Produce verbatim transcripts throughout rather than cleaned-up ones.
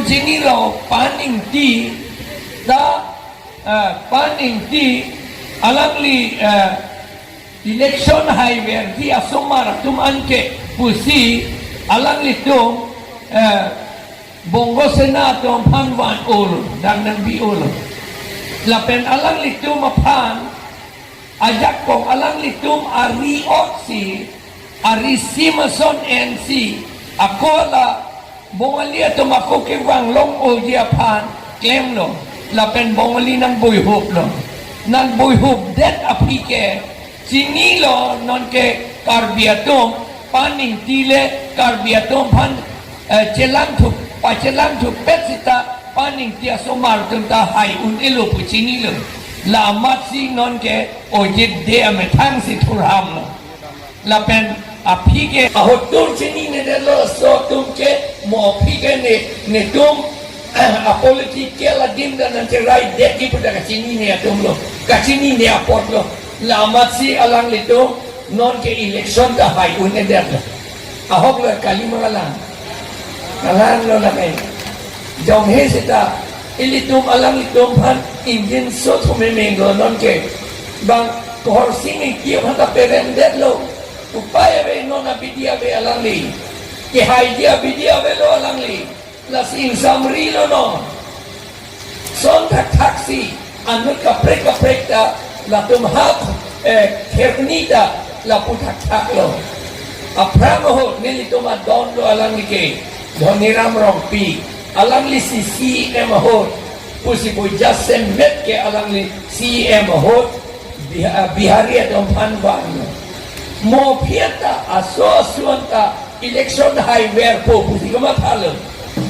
Chinilo Pan Ingti ta, eh, Pan Ingti alangli, eh, election haiverji asomar atum anke pusi alanglitum, eh, Bongo Sena atum aphan van-olo, dak nangbi-olo. Lapen alanglitum aphan ajakong alanglitum ari-otsi, ari sim ason ensi, ako la Bongali atum ako kevang long-oji aphan klemlo, lapen Bongali nangbuihuplo. Nangbuihupdet aphi ke chinilo, nonke Karbi atum Pan Ingti le Karbi atum aphan, eh, chelangthu, pachelangthupet seta Pan Ingti asomar atum ta hai un-elo pu chinilo. La amatsi nonke Ojit Dey amethangsi thurhamlo. Lapen aphi ke ahotur chininedetlo, laso atum ke mo aphi ke ne, netum, eh, apolitical adim ta nangcheraidetji pu ta kachinine atumlo, kachinine apotlo. La amatsi alanglitum nonke election ta hai un-edetlo. Ahoklo kali ma kalang? Kalanglo lake. Jonghe seta ilitum alanglitum aphan ingjinso thomemenglo, nonke bang Kohor Sing Ingti aphan ta peremdetlo. Upai ave, non abidi ave alangli. Kehaiji abidi avelo alangli. Lasi ingsamrilo non. Son thakthaksi anut kaprek kaprek ta latum ha, eh, kherni ta lapu thakthaklo. Aphrang ahut nelitum adonlo alangli ke, Dhoniram Rongpi, alanglisi C E M ahut pusi pu, jasemet ke alangli C E M ahut Biha-, Bihari atum aphan vanglo. Mo aphi ta aso ason ta election haiverpo pusi kamathalo.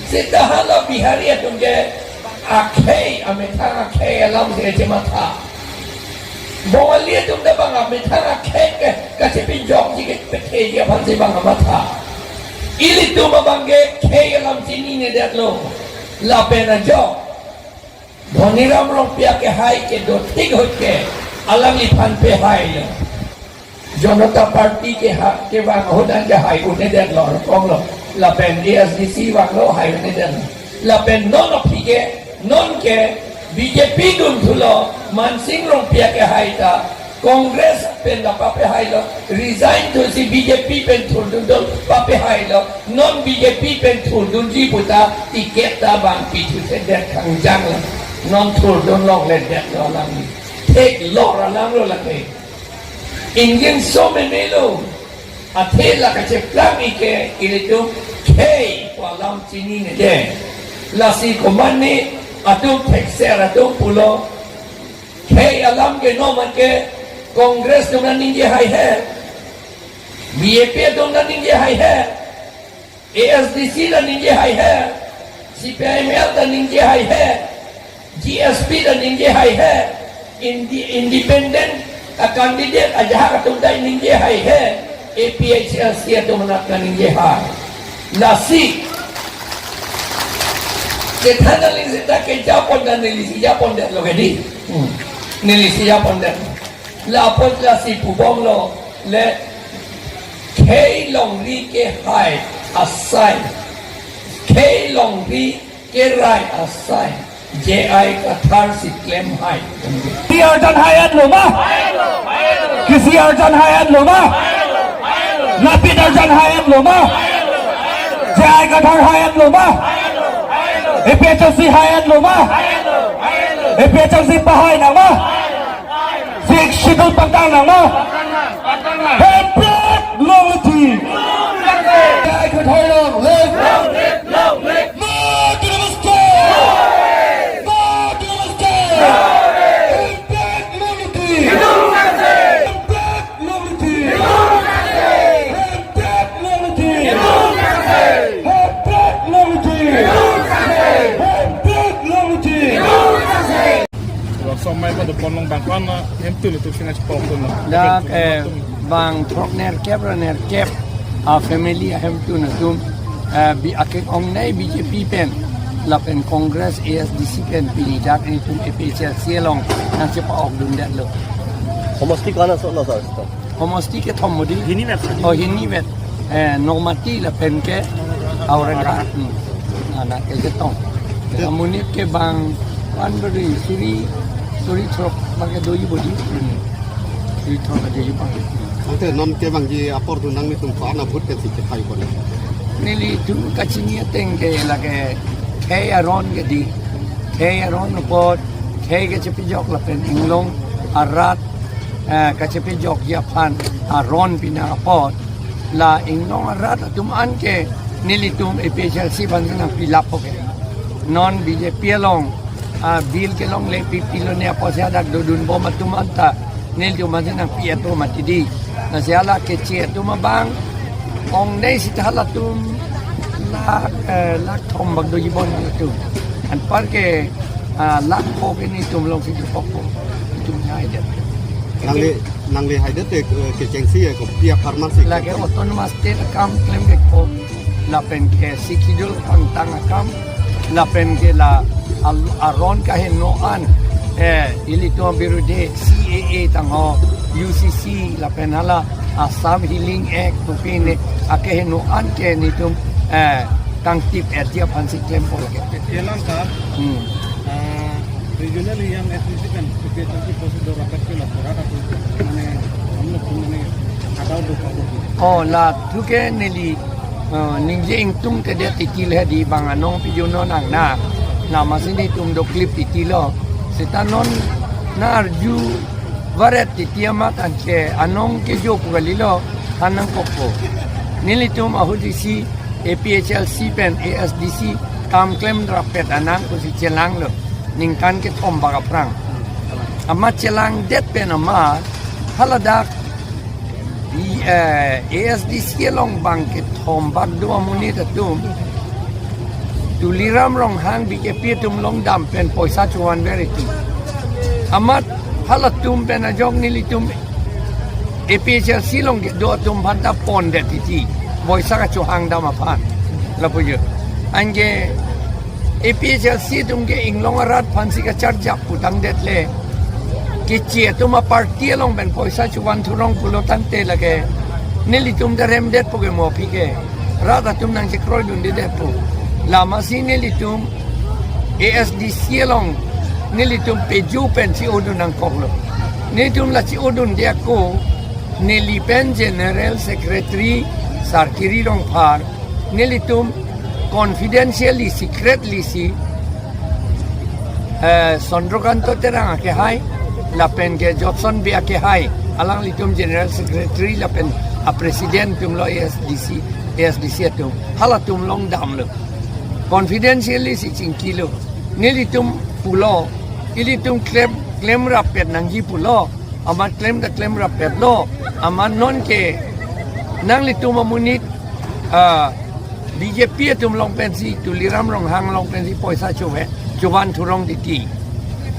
Seta hala Bihari atum ke akhei, amethang akhei alamsi chematha. Bongali atum ta bang amethang akhei ke kachepinjokji ke petheji aphansi bang amatha. Ilitum abang ke khei alam chininedetlo. Lapen ajok Dhoniram Rongpi akehai kedotik ahut ke alangliphan pehailo. Janata Party ke ha, kevang ahut an ke hai un-edetlo, rokonglo. Lapen A S D C vanglo, hai un-edetlo. Lapen non aphi ke, nonke B J P dunthulo, Mansing Rongpi akehai ta Congress pen la papehailo, resign thusi B J P pen thurdundun papehailo, non B J P pen thurdunji pu ta ticket ta bang pithusedet kangjanglo, non thurdun longledetlo alangli. Theklor alamlo lake. Ingjinso memelo, athe la kacheplang ike ilitum khei pu alam chinine de. Lasi komatne atum thekser atum pulo, khei alam ke non man ke Congress atum nangji haihe, B J P atum nangji haihe, A S D C ta ningje haihe, C P I M L ta ningje haihe, G S P ta ningje haihe, indi-, independent a candidate ajahak atum ta ningje haihe, A P H L C atum anat ta ningje hai. Lasi kethan aling seta kejapon ta nelisi japondetlo kedi. Hmm. Nelisi japondetlo. Lapen lasi pubomlo le khei longri kehai asai, khei longri kerai asai, J I Kathar si klem hai. Kisi arjan hai-etlo ma? Kisi arjan hai-etlo ma? Napit arjan hai-etlo ma? J I Kathar hai-etlo ma? A P H L C hai-etlo ma? A P H L C pahai nang ma? Sixth Schedule pangtang nang ma? Hemprek longlethi. J I Kathar long live. Long live, long live. Mother of Stone. Mother of Stone. Hemprek longlethi. Hemprek longlethi. Hemprek longlethi. Hemprek longlethi. Hemprek longlethi. Laso amei pada ponlong bangkon, eh, hemtun itu sina chepok pun. Dak, eh, bang throk nerkep ra nerkep a family ahemtun atum, eh, bi akeng ongnei B J P pen lapen Congress, A S D C pen pini dak ilitum A P H L C along nangchepa-okdundetlo. Homosti ko-an asolo, sir? Homosti kethom modi. Hini vet. Oh, hini vet. Eh, Nomati lapen ke Aurangabad. Hmm. Anak ke chetong. Amonit ke bang wan beri suri, suri throk bang ke doji bodi. Suri throk ke doji bang. Ante non kevangji apor dunang netum ko-an a-vote pensi chepai pon? Nelitum kachini ateng ke lake khei aron ke di. Khei aron apot, khei kachepajok lapen inglong arat, eh, kachepajokji aphan aron pinang apot. La inglong arat atum an ke nelitum A P H L C aphansi nangpilap po ke. Non B J P along, ah, bill kelongle pipi lone apotsi hadak dodun bom atum anta nelitum aphansi nangpi atum mati di. Lasi hala keche atum abang ong nei sita halatum lak, eh, lak thom bak doji bon atum. Anpar ke, ah, lak pho ke netum alongsi dopok po. Itum nai det. Nangli, nangli haidet, eh, kechengsi, eh, kopi apharman si. Lake autonomous state akam klemdetpo. Lapen ke Sixth Schedule pangtang akam. Lapen ke la al-, aron kaheno an, eh, ilitum abirudhe C A A tangho, U C C, lapen hala Assam Healing Act, kopine akeheno an ke netum, eh, kangtip-etji aphansi klem po ke. Kelang ka, Hmm. ah, regional yang S D C kan, kebiasaan itu prosedur rapat ke laporan atau mana, kamu pun mana, ada dua kamu. Oh, la thu ke neli, ah, ningje ingtungtedet titi le di bang anong pijuno nang na. Lama si netum doklip titi lo. Seta non na arju varet titi amat anke anong kejo pu kalilo, hanang kokpo. Nelitum ahut isi A P H L C pen A S D C kam klemrappet anang pusi chelanglo. Ningkan kethom bak aphrang. Amat chelangdet pen amat haladak di, eh, A S D C along bang kethom bak do amonit atum. Tuliram Ronghang B J P atum along dam pen poisa chovan veriti. Amat halatum pen ajok nelitum A P H L C along kedo atum aphanta pondet titi. Poisa kachohang dam aphan. Lapu jo. Anke A P H L C atum ke inglong arat aphansi kacharjap putangdet le. Keche atum aparty along pen poisa chovan thurong pulo tangte lake nelitum ta remdetpo ke mo aphi ke. Rat atum nangchekroidundedetpo. Lama si nelitum A S D C along nelitum peju pen chi-odun nangkoklo. Nelitum la chi-odunde ako neli pen General Secretary Sarkiri Rongphar nelitum confidentially, secretly si, eh, Chandrakanta Terang akehai, lapen ke Jotson Bey akehai, alanglitum General Secretary lapen a-President atumlo A S D C, A S D C atum, halatum along damlo. Confidentially si chingkilo. Nelitum pulo, ilitum klem, klemrappet nangji pulo, amat klem ta klemrappetlo, amat non ke nanglitum amonit, ah, B J P atum along pensi, Tuliram Ronghang along pensi poisa chove, chovan thurong titi.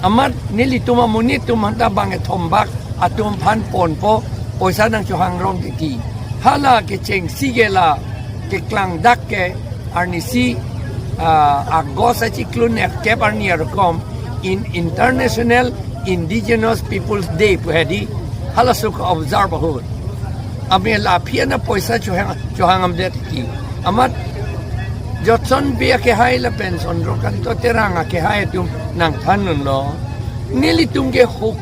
Amat nelitum amonit atum aphanta bang kethom bak atum aphan ponpo, poisa nangchohang rong titi. Hala kechengsi ke la keklangdak ke arnisi, ah, August achiklo nerkep arni arokom in International Indigenous Peoples Day pu hedi, halaso ke-observe ahut. Amat la aphi an poisa chohang, chohang damdet titi. Amat Jotson Bey akehai lapen Chandrakanta Terang akehai atum nangthandunlo. Nelitum ke huk-,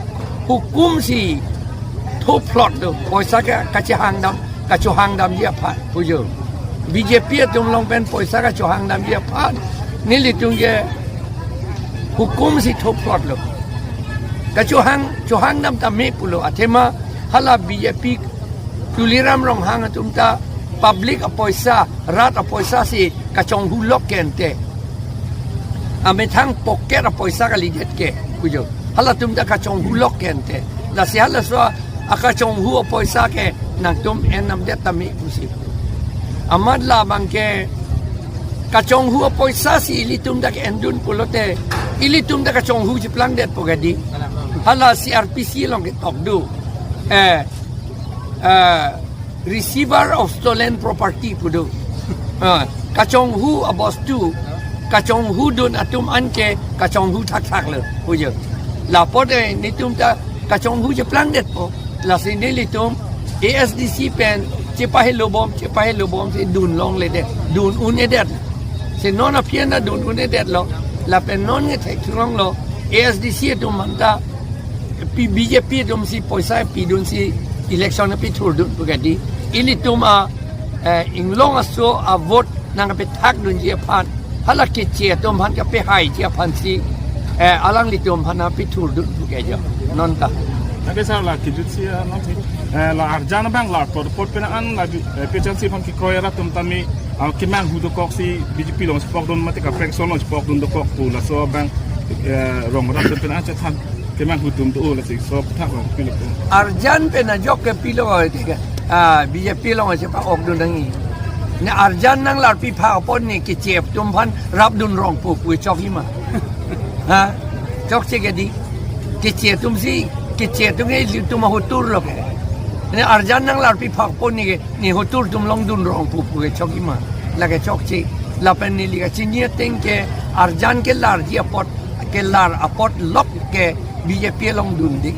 hukum si thophlot do, poisa ke kachehang dam, kachohang damji aphan, pujo. B J P atum along pen poisa kachohang damji aphan nelitum ke hukum si thophlotlo. Kachohang, chohang dam tame pulo, athema hala B J P Tuliram Ronghang atum ta public apoisa, rat apoisa si kachonghu lok ke ante. Amethang pocket apoisa kalidet ke, pujo. Halatum ta kachonghu lok ke ante. Lasi halaso akachonghu apoisa ke nangtum en damdet tame pusi. Amat labang ke kachonghu apoisa si ilitum ta ke-endun pulote, ilitum ta kachonghu cheplangdetpo kedi. Hala C R P C along ketok do. Eh, eh, receiver of stolen property pu do. Ah, kachonghu abostu, kachonghu dun atum anke kachonghu thakthaklo, pujo. Lapote netum ta kachonghu cheplangdetpo, lasi nelitum A S D C pen chepahelo bom, chepahelo bom si dun longledet, dun un-edet. Te non aphi an ta dun un-edetlo, lapen non ke thek thulonglo, A S D C atum aphan ta, P-, B J P atum si poisa pidun si election pithurdun pu kedi. Ilitum a, eh, inglong aso a vote nangpethak dunji aphan, hala keche atum aphan kapehaiji aphan si, eh, alanglitum aphan pithurdun pu ke jo, non ta. Tapi sar la kejut si, eh, non si, eh, la arjan abang la kor pot pena an la, eh, pechan si aphan kekroi arat atum tame, ah, kemanghu dokok si B J P along chepokdun mate kaprek aso along chepokdun dokok pu laso abang, eh, rong rat atum pena an chethan kemanghu atum do lasi so thak lo pilo. Arjan pen ajok ke pilo oi te ke. Ah, B J P along chepa-okdun nangji. Ne arjan nanglarpi phak apot ne keche atum aphan rapdun rong pu pu chokji ma. Ha? Chokche kedi. Keche atum si, keche atum ke ilitum ahotur lo ke. Ne arjan nanglarpi phak apot ne ke, ne hotur atum along dun rong pu pu ke chokji ma. Lake chokche. Lapen neli kachini ateng ke arjan kelarji apot, kelar apot lok ke B J P along dunde.